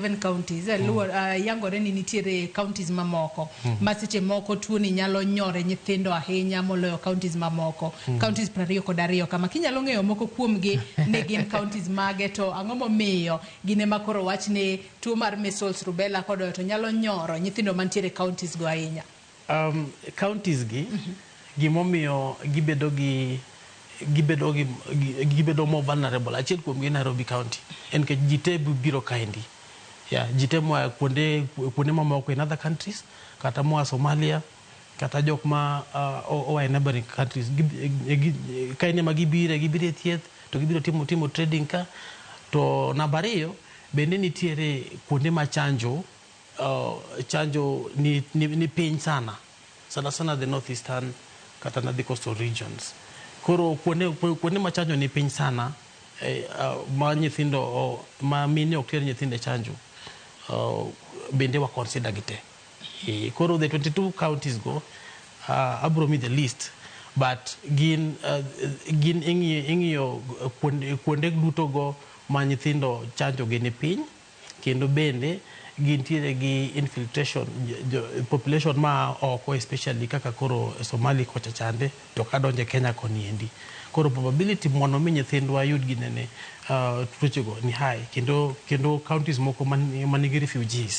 Counties yangore ni nitiere counties mamoko ma seche moko tuoni nyalo nyore nyithindo ahinya moloyo counties mamoko. Counties 22 kama kinyalo ng'eyo moko kuomgi ni gin counties mage, to ang'o momiyo gin ema koro wach ni tuo mar measles, rubella kodoyo to nyalo nyoro nyithindo mantiere counties go ahinya? Counties gi, gimomiyo gibedo more vulnerable, achiel kuom gi Nairobi County, en nikech ji te biro kaendi. Yeah, ji te moa kuonde mamoko in other countries, kata moa Somalia, kata jok ma oa e neighboring countries. Kaen ema gibire e thieth to gibiro timo trading ka. To namba ariyo bende, nitiere kuonde ma chanjo ni piny sana sana sana, the north eastern kata na the coastal regions. Koro kuonde ma chanjo ni piny sana, ma nyithindo ma mine ok ter nyithindo e chanjo, bende wa consider gi te. Koro the 22 counties go, abro mi the list, but gin ing'iyo kuonde duto go ma nyithindo chanjo gi ni piny, kendo bende gintiere gi infiltration population ma oko, especially kaka koro Somali kocha chande to kadonjo e Kenya koni endi. Koro probability mondo mi nyithindwa yud ginene tuoche go ni high, kendo counties moko manigi refugees.